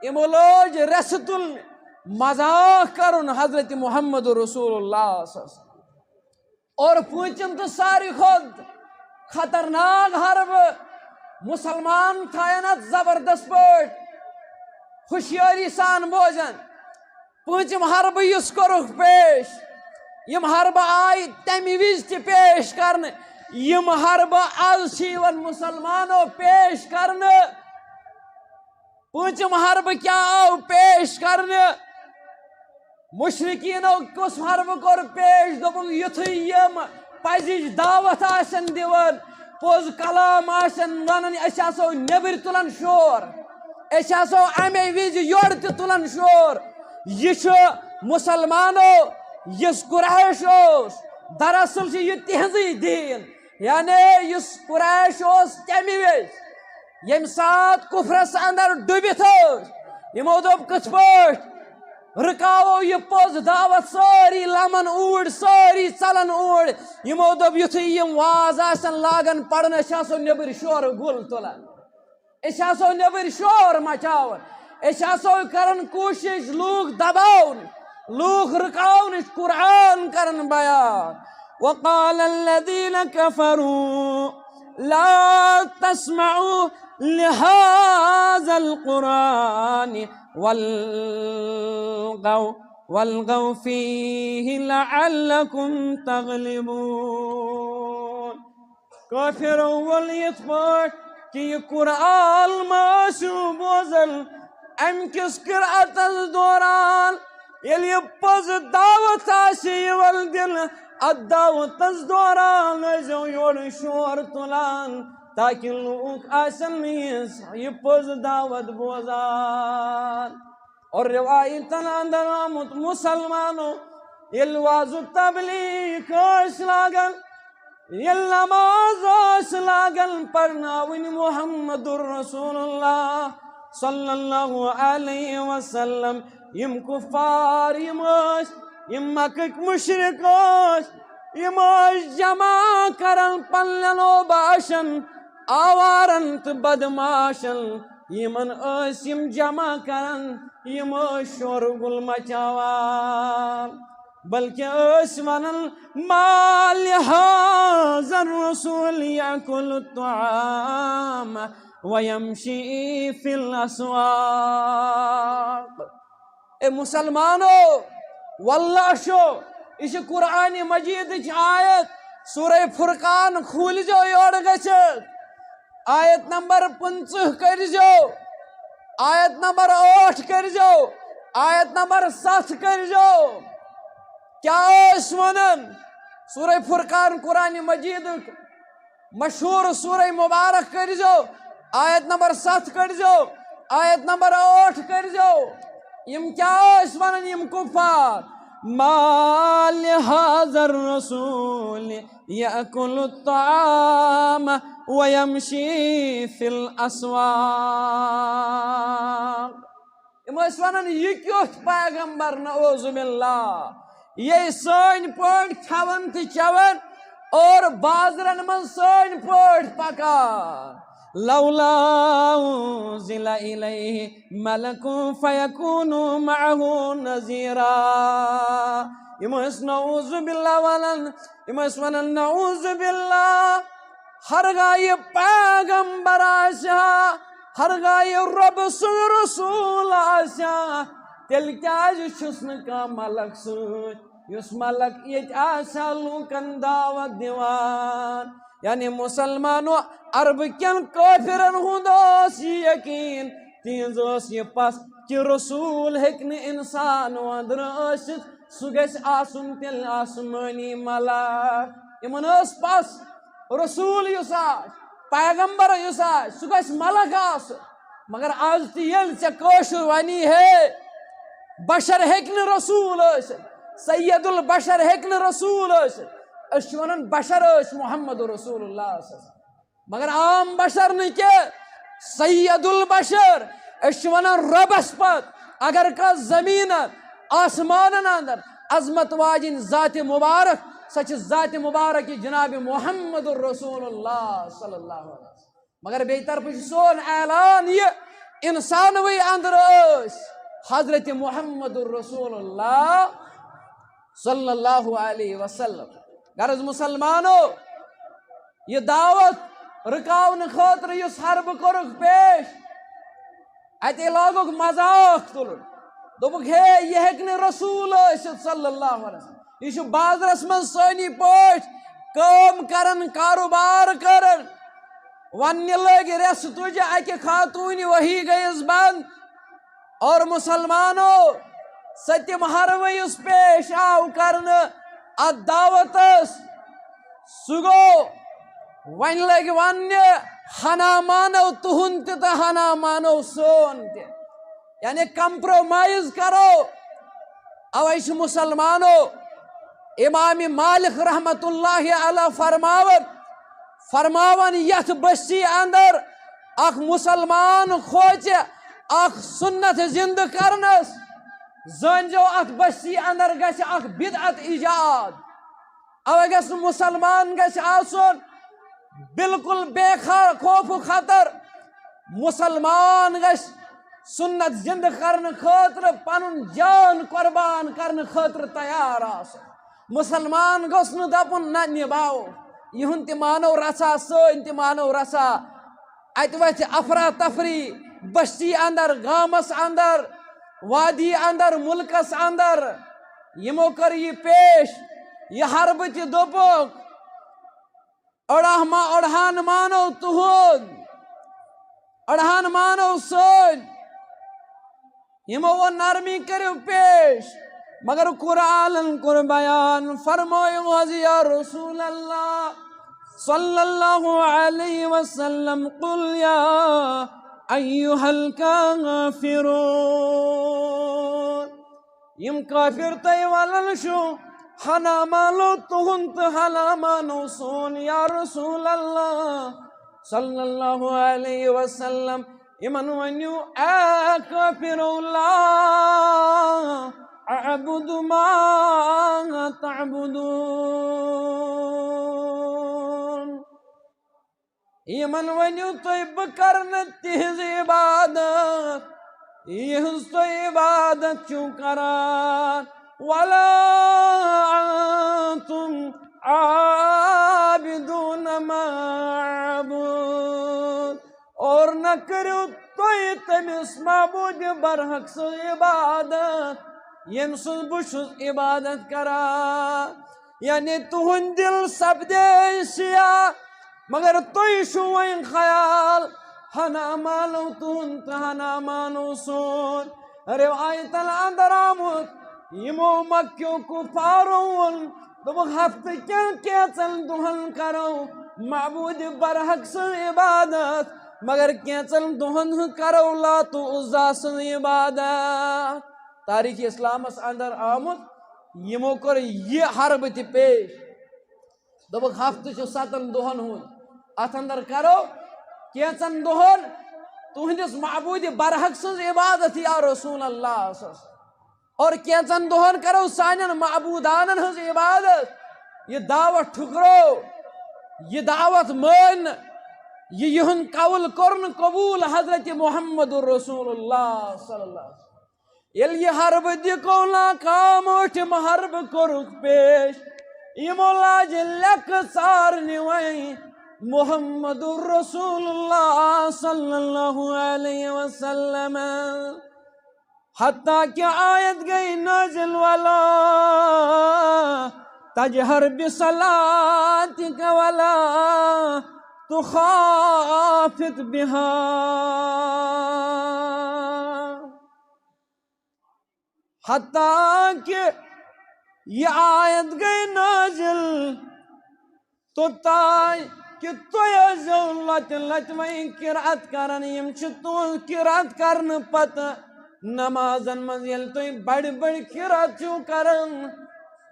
یِمو لٲج رٮ۪سہٕ تُلنہِ، مذاق کرُن حضرت محمد رسول اللہ صلی اللہ علیہ وسلم۔ اور پوٗنٛژِم تہٕ ساروی کھۄتہٕ خطرناک حربہٕ، مسلمان تھاین اتھ زبردست پٲٹھۍ ہوشیٲری سان بوزن۔ پوٗنٛژِم حربہٕ یُس کوٚرُکھ پیش، یِم حربہٕ آیہِ تمہِ وِزِ تہِ پیش کرنہٕ، یِم حربہٕ از چھِ یِوان مسلمانو پیش کرنہٕ۔ پوٗنٛژِم حربہٕ کیٛاہ آو پیش کرنہٕ؟ مشرکینو کُس حربہٕ کوٚر پیش؟ دوٚپُکھ، یُتھُے یِم پزِچ دعوت آسن دِوان، پوٚز کلام آسن ونان، أسۍ آسو نیٚبٕرۍ تُلان شور، أسۍ آسو امے وِزِ یورٕ تہِ تُلان شور۔ یہِ چھُ مسلمانو، یُس قریش اوس، دراصل چھُ یہِ تِہنٛزٕے دیٖن۔ یعنی یُس قریش اوس تمہِ وِزِ، ییٚمہِ ساتہٕ کفرس اندر ڈُبِتھ ٲسۍ، یِمو دوٚپ، کِتھ پٲٹھۍ رُکاوو یہِ پوٚز دعوت؟ سٲری لمن اوٗرۍ، سٲری ژلن اوٗرۍ۔ یِمو دوٚپ، یُتھُے یِم واز آسن لاگان پرُن، أسۍ آسو نیٚبٕرۍ شورٕ گُل تُلان، أسۍ آسو نیٚبٕرۍ شور مچاوان، أسۍ آسو کران کوٗشش لوٗکھ دباونٕچ، لوٗکھ رُکاونٕچ، قرآن کران بیان۔ وقال الذين كفروا لا تسمعوا لهذا القرآن والغوا، والغوا فيه لعلكم تغلبون۔ کٲفرو ووٚن یِتھ پٲٹھۍ کہِ یہِ قرآن ما ٲسِو بوزان، اَمہِ کِس قرأتس دوران ییٚلہِ یہِ پوٚز دعوت آسہِ یِوان دِنہٕ، اَتھ دعوتس دوران ٲسۍزیو یورٕ شور تُلان، تاکہِ لوٗکھ آسن نہٕ یہِ، یہِ پوٚز دعوت بوزان۔ اور روایتن اندر آمُت، مسلمانو ییٚلہِ وعظ و تبلیغ ٲسۍ لاگان، ییٚلہِ نماز ٲسۍ لاگان پرناوٕنۍ محمد رسول اللہ صلی اللہ علیہ وسلم، یِم کفار، یِم ٲسۍ، یِم مکٕکۍ مشرک ٲسۍ، یِم ٲسۍ جمع کران پننٮ۪ن اوباشن، آوارن تہٕ بدمعاشن، یِمن ٲسۍ یِم جمع کران، یِم ٲسۍ شور گُل مچاوان۔ بلکہ ٲسۍ ونان، "ما لهذا الرسول يأكل الطعام ويمشي في الأسواق؟" اے مسلمانو، واللہ چھُ، یہِ چھِ قرآن مجیدٕچ آیت، سورہ فرقان کھوٗلۍزیو یورٕ گٔژھِتھ۔ آیت نمبر پٕنٛژٕہ کٔرۍزیو، آیت نمبر ٲٹھ کٔرۍزیو، آیت نمبر ستھ کٔرۍزیو۔ کیٛاہ ٲسۍ ونان؟ سورہ فرقان، قرآن مجیدُک مشہوٗر سورہ مبارک کٔرۍزیو، آیت نمبر ستھ کٔرۍزیو، آیت نمبر ٲٹھ کٔرۍزیو۔ یِم کیٛاہ ٲسۍ ونان یِم کفار؟ "ما لهذا الرسول يأكل الطعام ويمشي في الأسواق؟" یِم ٲسۍ ونان، "یہِ کیُتھ پیغمبر، نعوذ باللہ، یہِ سٲنۍ پٲٹھۍ کھٮ۪وان تہٕ چٮ۪وان اور بازرن منٛز سٲنۍ پٲٹھۍ پکان؟" "لولا أنزل إليه ملك فيكون معه نذيرا۔" یِم ٲسۍ نعوذ باللہ ونان، یِم ٲسۍ ونان، نعوذ باللہ، ہرگاہ یہِ پیغمبر آسہِ ہا، ہرگاہ یہِ رۄب سُنٛد رسول آسہِ ہا، تیٚلہِ کیٛازِ چھُس نہٕ کانٛہہ ملک سۭتۍ؟ یُس ملک ییٚتہِ آسہِ ہا لوٗکن دعوت دِوان، یعنی مسلمانو، عربہٕ کٮ۪ن کٲفرن ہُنٛد اوس یہِ یقین، تِہنٛز ٲس یہِ پژھ کہِ رسول ہیٚکہِ نہٕ انسان أنٛدرٕ ٲسِتھ، سُہ گژھِ آسُن تیٚلہِ آسمٲنی ملک۔ یِمن ٲس پژھ رسول یُس آسہِ، پیغمبر یُس آسہِ، سُہ گژھِ ملک آسُن۔ مگر از تہِ ییٚلہِ ژےٚ کٲشُر ونی ہے، بشر ہیٚکہِ نہٕ رسول ٲسِتھ، سید البشر ہیٚکہِ نہٕ رسول ٲسِتھ۔ أسۍ چھِ ونان بشر ٲسۍ محمد رسول اللہ صلی اللہ علیہ وسلم۔ مگر عام بشر نہٕ کینٛہہ، سید البشر۔ أسۍ چھِ ونان رۄبس پتھ، اگر کانٛہہ زمینن آسمانن اندر عظمت واجِنۍ ذات مبارک، سۄ چھِ ذات مبارک جناب محمد رسول اللہ صلی اللہ علیہ وسلم۔ مگر بیٚیہِ طرفہٕ چھُ سون اعلان یہِ، انسانوٕے اندر ٲسۍ حضرت محمد رسول اللہ صلی اللہ علیہ وسلم۔ غرض مسلمانو، یہِ دعوت رُکاونہٕ خٲطرٕ یُس حربہٕ کوٚرُکھ پیش، اتے لوگُکھ مذاق تُلُن۔ دوٚپُکھ، ہے، یہِ ہیٚکہِ نہٕ رسول ٲسِتھ صلی اللہ علیہ وسلم۔ یہِ چھُ بازرس منٛز سٲنی پٲٹھۍ کٲم کران، کاروبار کران۔ وننہِ لٔگۍ رٮ۪سہٕ تُجہِ اکہِ خاتوٗنہِ، وہی گٔیَس بنٛد۔ اور مسلمانو، سٔتِم حربہٕ یُس پیش آو کرنہٕ اتھ دعوتس، سُہ گوٚو، وۄنۍ لٔگۍ وننہِ، ہنا مانو تُہُنٛد تہِ تہٕ ہنا مانو سون تہِ۔ یعنی کمپرومائز کرو۔ اوے چھُ مسلمانو، امام مالک رحمت اللہ علیہ فرماوان، فرماوان یتھ بستی اندر اکھ مسلمان کھوژِ اکھ سنت زندٕ کرنس، زٲنۍزیو اتھ بستی اندر گژھِ اکھ بدعت ایجاد۔ اوے گژھِ نہٕ مسلمان گژھِ آسُن بالکل بے خا-، خوف و خطر۔ مسلمان گژھِ سنت زندٕ کرنہٕ خٲطرٕ پنُن جان قربان کرنہٕ خٲطرٕ تیار آسُن۔ مسلمان گوٚژھ نہٕ دپُن، نہ نباوو، یِہُنٛد تہِ مانو رژھا، سٲنۍ تہِ مانو رژھا۔ اتہِ وتھِ افراتفری، بستی اندر، گامس اندر، وادی اندر، ملکس اندر۔ یِمو کٔر یہِ پیش، یہِ حربہٕ تہِ دوٚپُکھ، أڑاہ ما-، أڑہان مانو تُہُنٛد، أڑہان مانو سٲنۍ۔ یِمو ووٚن، نرمی کٔرِو پیش۔ مگر قرآنن کوٚر بیان، فرمٲیِو حظ، یا رسول اللہ صلی اللہ علیہ وسلم، قل یا ایہا الکافرون۔ یِم کٲفِر تُہۍ وَنان چھِو، ہنا مانو تُہُنٛد تہٕ ہنا مانو سون، یا رسول اللہ صلی اللہ علیہ وسلم۔ یِمن ؤنِو، اے کٲفِرو، لا اعبد ما تعبدون۔ یِمن ؤنِو تُہۍ، بہٕ کرٕ نہٕ تِہنٛز عبادت، یِہنٛز تُہۍ عبادت چھِو کران۔ ولا انتم عابدون ما اعبد، اور نہ کٔرِو تُہۍ تٔمِس معبوٗدِ برحق سٕنٛز عبادت، ییٚمہِ سٕنٛز بہٕ چھُس عبادت کران۔ یعنی تُہُنٛد دِل سپدے سیاہ، مگر تُہۍ چھُو وۄنۍ خیال، ہنا مانو تُہُنٛد تہٕ ہنا مانو سون۔ روایتن اندر آمُت، یِمو مکیو کفارو ووٚن، دوٚپُکھ، ہفتہٕ کٮ۪ن کینٛژن دۄہن کرو معبوٗدِ برحق سٕنٛز عبادت، مگر کینٛژن دۄہن ہٕنٛز کرو لات و عزیٰ سٕنٛز عبادت۔ تاریخ اسلامس اندر آمُت، یِمو کوٚر یہِ حربہٕ تہِ پیش۔ دوٚپُکھ، ہفتہٕ چھُ ستن دۄہن ہُنٛد، اتھ اندر کرو کینٛژن دۄہن تُہنٛدِس معبوٗدِ برحق سٕنٛز عبادت، یا رسول اللہ صلی اللہ علیہ وسلم۔ اور کینٛژن دۄہن کرو سانٮ۪ن معبوٗدانن ہٕنٛز عبادت۔ یہِ دعوت ٹھُکرو، یہِ دعوت مٲنۍ نہٕ، یہِ یِہُنٛد قول کوٚر نہٕ قبوٗل حضرت محمد رسول اللہ صلی اللہ علیہ وسلم۔ ییٚلہِ یہِ حربہٕ دِکو ناکام، ٲٹھِم حربہٕ کوٚرُکھ پیش، یِمو لاجہِ لیٚکہٕ ژارنہِ وۄنۍ محمد رسول اللہ صلی اللہ علیہ وسلم۔ حتیٰ کہ آیت گئی نازل، ولا تجہر بصلاتک ولا تخافت بها۔ حتیٰ کہ یہ آیت گئی نازل، توٚتام کہ تُہۍ ٲسۍزیو لۄتہِ لۄتہِ وۄنۍ قرات کران۔ یِم چھِ تُہنٛز قرات کرنہٕ پتہٕ نمازن منٛز، ییٚلہِ تُہۍ بڑِ بڑِ قرات چھِو کران،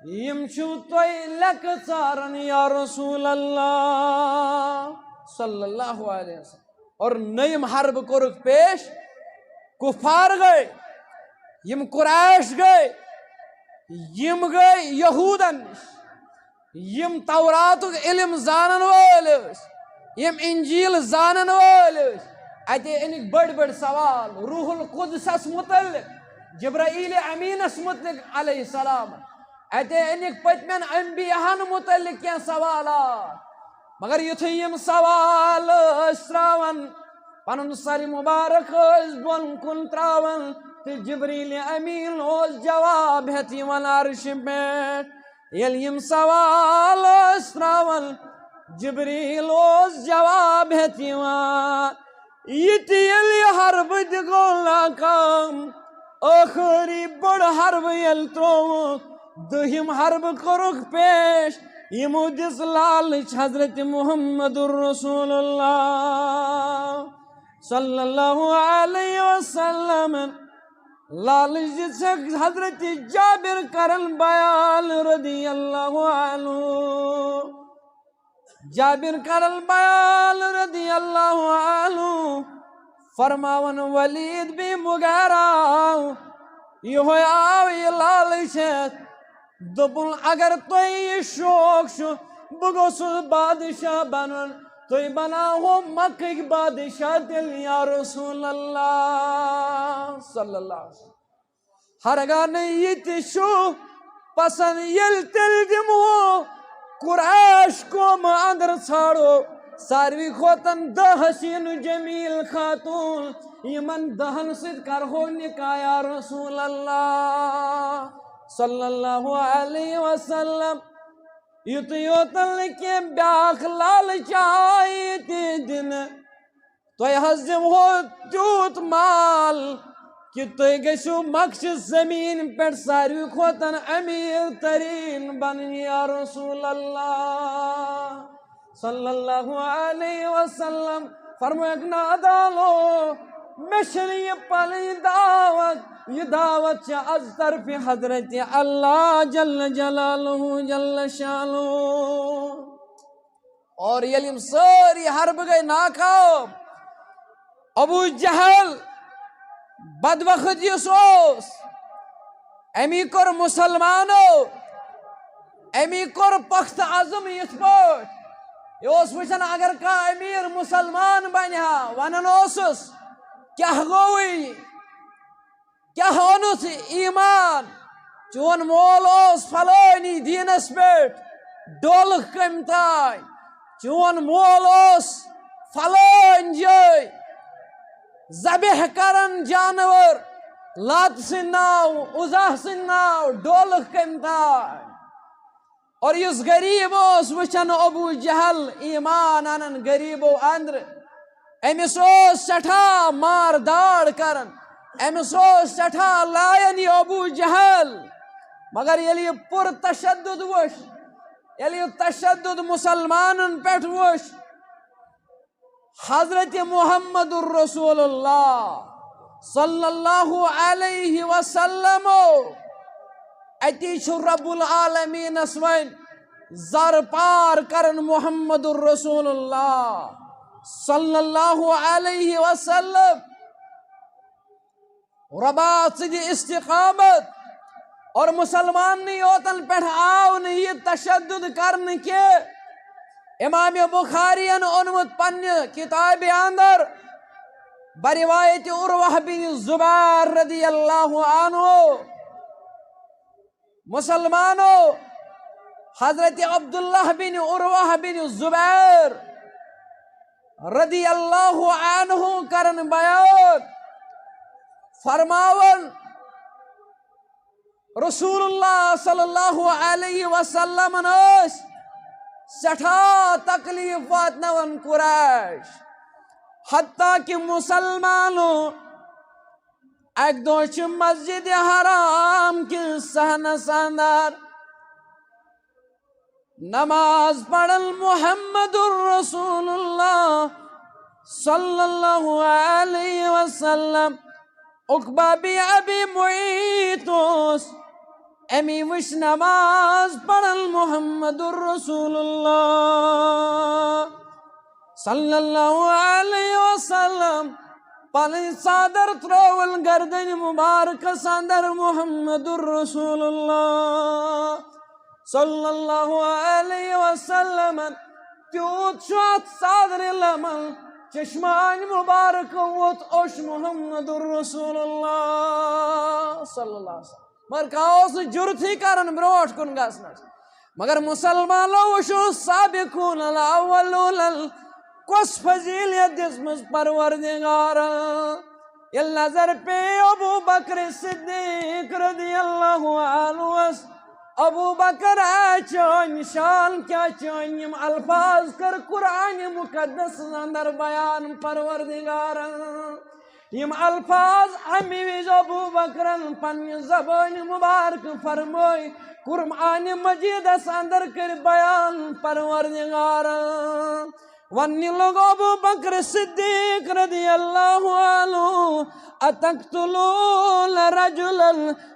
یِم چھِو تُہۍ لیٚکہٕ ژاران، یا رسول اللہ صلی اللہ علیہ وسلم۔ اور نٔیِم حرب کوٚرُکھ پیش، کفار گٔے، یِم قریش گٔے، یِم گٔے یہودن نِش، یِم توراتُک علم زانن وٲلۍ ٲسۍ، یِم انجیل زانن وٲلۍ ٲسۍ۔ اتے أنِکھ بٔڑۍ بٔڑۍ سوال روح القدسس متعلق، جبرائیل امینس متعلق علیہ السلام۔ اتے أنِکھ پٔتمٮ۪ن انبیاہن متعلق کینٛہہ سوالات۔ مگر یُتھُے یِم سوال ٲسۍ تراوان، پنُن سر مبارک ٲسۍ بۄن کُن تراوان، تہٕ جبریل امین اوس جواب ہٮ۪تھ یِوان عرشہِ پٮ۪ٹھ۔ ییٚلہِ یِم سوال ٲسۍ تراوان، جبریل اوس جواب ہٮ۪تھ یِوان۔ یہِ تہِ ییٚلہِ یہِ حربہٕ تہِ گوٚو ناکام، ٲخری بٔڑ حربہٕ ییٚلہِ ترٛووُکھ، دٔہِم حربہٕ کوٚرُکھ پیش، یِمو دِژ لالٕچ حضرت محمد رسول اللہ صلی اللہ علیہ وسلم۔ لالٕچ دِژٕکھ حضرت جابر کرن بیان رضی اللہ عنہ۔ جابر کرن بیان رضی اللہ عنہ فرماوان، ولید بن مغیرہ، یہوے آو یہِ لالٕچ ہٮ۪تھ۔ دوٚپُن، اگر تۄہہِ یہِ شوق چھُ، بہٕ گوٚژھُس بادشاہ بنُن، تُہۍ بناوہو مکٕکۍ بادشاہ تیٚلہِ، یا رسول اللہ صلی اللہ علیہ وسلم۔ ہرگاہ نہٕ یہِ تہِ چھُ پسند، ییٚلہِ تیٚلہِ دِمہو قریش قومہٕ اندر ژھانڈو ساروی کھۄتن دہ حسین جمیل خاتون، یِمن دہن سۭتۍ کرہو نکاح، یا رسول اللہ صلی اللہ علیہ وسلم۔ یُتُے یوت نہٕ کینٛہہ، بیٛاکھ لالچ آیہِ تہِ دِنہٕ۔ تۄہہِ حظ دِمہو تیوٗت مال کہِ تُہۍ گٔژھِو مکچہِ زٔمیٖن پٮ۪ٹھ ساروی کھۄتن أمیٖر تریٖن بنٕنۍ، یا رسول اللہ صلی اللہ علیہ وسلم۔ فرمٲیکھ، نادانو، مےٚ چھَنہٕ یہِ پنٕنۍ دعوت، یہِ دعوت چھِ از طرفِ حضرت اللہ جل جلالہ جل شانہ۔ اور ییٚلہِ یِم سٲری حربہٕ گٔے ناکام، ابو جہل بدبخت یُس اوس، أمی کوٚر مُسلمانو، أمی کوٚر پخت عزم یِتھ پٲٹھۍ۔ یہِ اوس وٕچھان، اگر کانٛہہ أمیٖر مُسلمان بنہِ ہا، ونان اوسُس، کیٛاہ گوٚوُے؟ کیٛاہ اوٚنُتھ ایمان؟ چون مول اوس فلٲنی دیٖنس پٮ۪ٹھ ڈولہٕ کٔمۍ تام، چون مول اوس فلٲنۍ جٲے ذبح کران جانور، لات سٕنٛدۍ ناو، عزا سٕنٛدۍ ناو، ڈولہٕ کٔمۍ تام۔ اور یُس غریب اوس وٕچھان ابو جہل ایمان انان غریبو اندرٕ، أمِس اوس سٮ۪ٹھاہ مار داڑ کران، أمِس اوس سٮ۪ٹھاہ لایان یہِ ابو جہل۔ مگر ییٚلہِ یہِ پُر تشدد وٕچھ، ییٚلہِ یہِ تشدد مُسلمانن پٮ۪ٹھ وٕچھ، حضرت محمد رسول اللہ صلی اللہ علیہ وسلم، اتی چھُ رب العالمینس وۄنۍ زر پار کران محمد رسول اللہ صلی اللہ علیہ وسلم۔ رۄبا، ژٕ دِ استقامت۔ اور مُسلماننٕے یوتن پٮ۪ٹھ آو نہٕ یہِ تشدد کرنہٕ کینٛہہ۔ امام بخاری ین اوٚنمُت پننہِ کتابہِ اندر بروایت عروہ بن زبیر رضی اللہ عنہ۔ مُسلمانو، حضرت عبداللہ بن عروہ بن زبیر رضی اللہ عنہ کرن بیان، فرماون، رسول اللہ صلی اللہ علیہ وسلمن ٲسۍ سٮ۪ٹھاہ تکلیف واتناوان قریش، حتیٰ کہ مسلمانو اکہِ دۄہ چھِ مسجد حرام کِس صحنس اندر نماز پران محمد رسول اللہ صلی اللہ علیہ وسلم۔ عقبہ بن ابی معیط اوس، أمی وٕچھ نماز پران محمد رسول اللہ صلی اللہ علیہ وسلم۔ پنٕنۍ ژادر ترٲوٕن گردنہِ مبارکس اندر محمد رسول اللہ صلی اللہ علیہ وسلم۔ تیوٗت چھُ اتھ ژادرِ لمن، چشمانہِ مبارک ووت اوٚش محمد رسول اللہ صلی اللہ علیہ وسلم۔ مگر کانٛہہ اوس نہٕ جُرتھٕے کران برونٛٹھ کُن گژھنس۔ مگر مسلمانو وٕچھو سابقون الاولون کۄس فضیلت دِژمٕژ پروردگارن۔ ییٚلہِ نظر پیٚیہِ ابو بکر صدیق رضی اللہ عنہس، ابو بکر، اے چٲنۍ شان کیٛاہ، چٲنۍ یِم الفاظ کٔر قرآن مقدس اندر بیان پروردگارن۔ یِم الفاظ اَمہِ وِزِ ابو بکرن پننہِ زبٲنہِ مبارک فرمٲے، قرآن مجیدس اندر کٔرۍ بیان پروردگارن۔ وننہِ لوٚگ ابو بکر صدیق رضی اللہ عنہ، "اتقتلون رجلا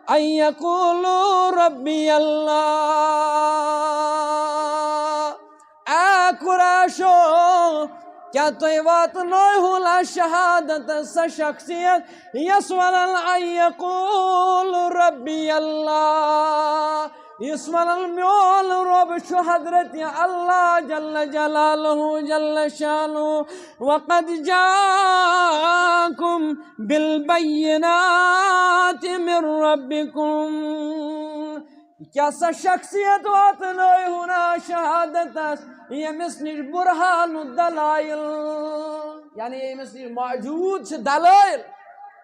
ان یقولوا ربی اللہ؟" اے قریشو، کیٛاہ تُہۍ واتنٲوہُن شہادت سۄ شخصیت یۄس ونان ان یقول ربی اللہ، یُس ونان میون رب چھُ حضرت اللہ جل جلالہ جل شانہ، وقد جاءکم بالبینات من ربکم؟ کیٛاہ سۄ شخصیت واتنٲوہُن شہادتس ییٚمِس نِش برہان دلائل، یعنی ییٚمِس نِش موجود چھِ دلائل،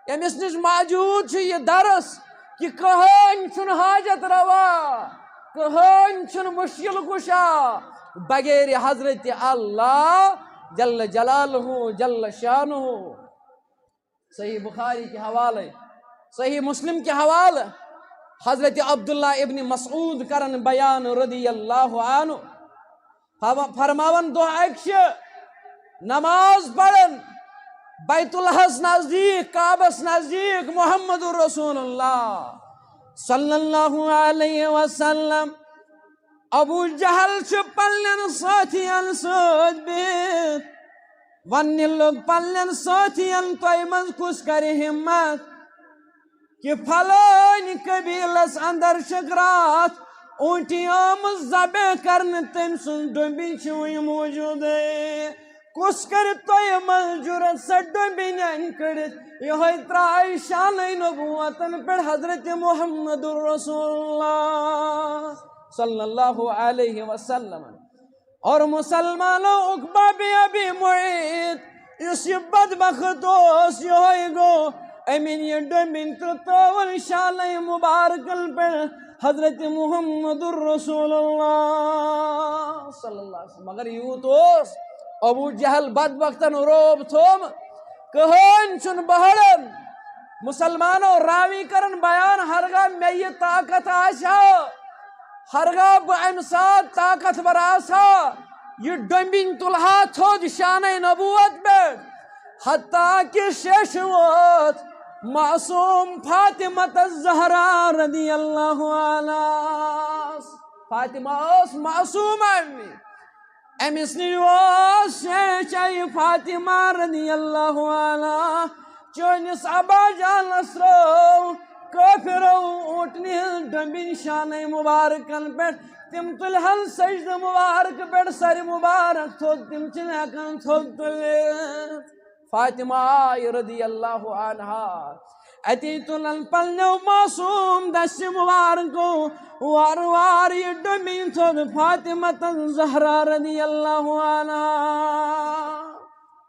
ییٚمِس نِش موجود چھُ یہِ درس کہِ کٕہٕنۍ چھُنہٕ حاجت روا، کٕہٕنۍ چھُنہٕ مشکل کشا بغیر حضرت اللہ جل جلالہ جل شانہ۔ صحیح بخاری کے حوالے، صحیح مسلم کے حوالے، حضرت عبداللہ ابن مسعود کرن بیان رضی اللہ عنہ، فرما-، فرماون دۄہ اکہِ چھِ نماز پرن بیت اللہس نزدیک، کعبس نزدیک محمد رسول اللہ صلی اللہ علیہ وسلم۔ ابو جہل چھُ پننٮ۪ن سٲتھین سۭتۍ بِہِتھ وننہِ لوٚگ پننٮ۪ن سٲتھین، تۄہہِ منٛز کُس کرِ ہمت کہِ فلٲنۍ قبیلس اندر چھکھ راتھ اوٗنٹی آمٕژ ذبح کرنہٕ، تٔمۍ سٕنٛز ڈوٚمبِنۍ چھِ وُنہِ موجودٕے۔ کُس کرِ تۄہہِ منٛز جُرت سۄ ڈوٚمبِنۍ انہِ کٔڑِتھ؟ یِہوٚے ترٛایہِ شانَے نبوتن پٮ۪ٹھ حضرت محمد رسول اللہ صلی اللہ علیہ وسلم۔ اور مسلمانو، عقبہ بن ابی معیط، یُس یہِ بدبخت اوس، یِہوٚے گوٚو، أمۍ أنۍ یہِ ڈوٚمبِنۍ تہٕ ترٛٲوٕن شانَے مبارکن پٮ۪ٹھ حضرت محمد رسول اللہ صلی اللہ علیہ وسلم۔ مگر یوٗت اوس ابو جہل بدبختن رعب تھوٚومُت، کٕہٕنۍ چھُنہٕ بہران۔ مسلمانو، راوی کرن بیان، ہرگاہ مےٚ یہِ طاقت آسہِ ہا، ہرگاہ بہٕ امہِ ساتہٕ طاقتور آسہٕ ہا، یہِ ڈوٚمبِنۍ تُلہٕ ہا تھوٚد شانَے نبوت پٮ۪ٹھ، حتیٰ کہ شیشہٕ وٲژ معصوم فاطمہ الزہرا رضی اللہ عنہا۔ فاطمہ ٲس معصوم امی۔ أمِس نِش اوس شیشے فاطمہ رضی اللہ عنہا۔ چٲنِس ابا جانس ترٲو کٲفرو اوٗنٹنہِ ہٕنٛز ڈوٚمبِنۍ شانَے مبارکن پٮ۪ٹھ۔ تِم تُلہن سجدٕ مبارک پٮ۪ٹھ سرِ مبارک تھوٚد، تِم چھِنہٕ ہٮ۪کان تھوٚد تُلِتھ۔ فاطمہ آیہِ رضی اللہ عنہا، اتی تُلن پننیو معصوم دسہِ مبارکو وارٕ وارٕ یہِ ڈوٚمِنۍ تھوٚد فاطمہ تن زہرا رضی اللہ عنہا۔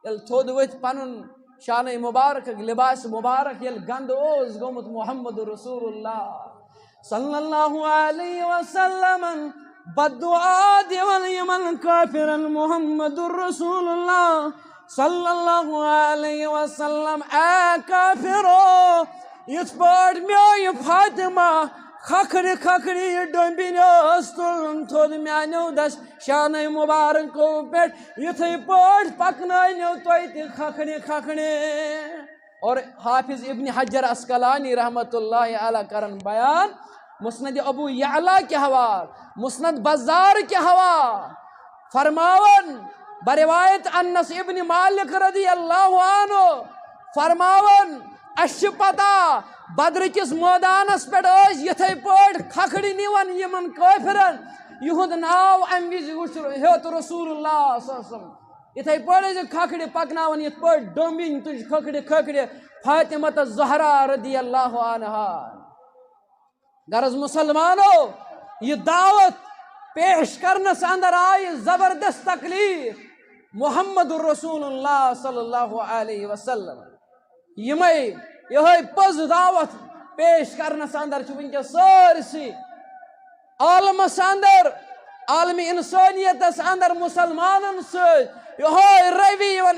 ییٚلہِ تھوٚد ؤتھۍ پنُن شانَے مبارک، لباس مبارک ییٚلہِ گنٛدٕ اوس گوٚمُت محمد رسول اللہ صلی اللہ علیہ وسلمن بددعا دِوان یِمن کافرن، محمد رسول اللہ صلی اللہ علیہ وسلم، اے کافرو، یِتھ پٲٹھۍ مےٚ یہِ فاطمہ کھکھرِ کھکھرِ یہِ ڈوٚمبِنۍ ٲس تُلُن تھوٚد میانیو دس شانَے مُبارکو پٮ۪ٹھ، یِتھَے پٲٹھۍ پکنٲونیو تُہۍ تہِ کھکھرِ کھکھرِ۔ اور حافظ ابن حجر عسقلانی رحمت اللہ علیہ کرن بیان مسند ابو یعلا کے حوال، مسند بزار کے حوال، فرماون بروایت انس ابن مالک رضی اللہ عنہ، فرماون، اسہِ چھِ پتہ، بدر کِس مٲدانس پٮ۪ٹھ ٲسۍ یِتھے پٲٹھۍ کھکھرِ نِوان یِمن کٲفرن، یِہُنٛد ناو امہِ وِزِ وُچھ ہیوٚت رسول اللہ صلی اللہ علیہ وسلم۔ یِتھے پٲٹھۍ ٲسۍ کھکھرِ پکناوان، یِتھ پٲٹھۍ ڈوٚمبِنۍ تُج کھکھرِ کھکھرِ فاطمہ الزہرا رضی اللہ عنہا۔ غرض مسلمانو، یہِ دعوت پیش کرنس اندر آیہِ زبردست تکلیف۔ محمد رسول اللہ صلی اللہ علیہ وسلم، یِمے یِہے پٔز دعوت پیش کرنس اندر چھِ وٕنکیٚس سٲرسٕے عالمس اندر، عالم انسٲنیتس اندر مسلمانن سۭتۍ یِہوے روی یِوان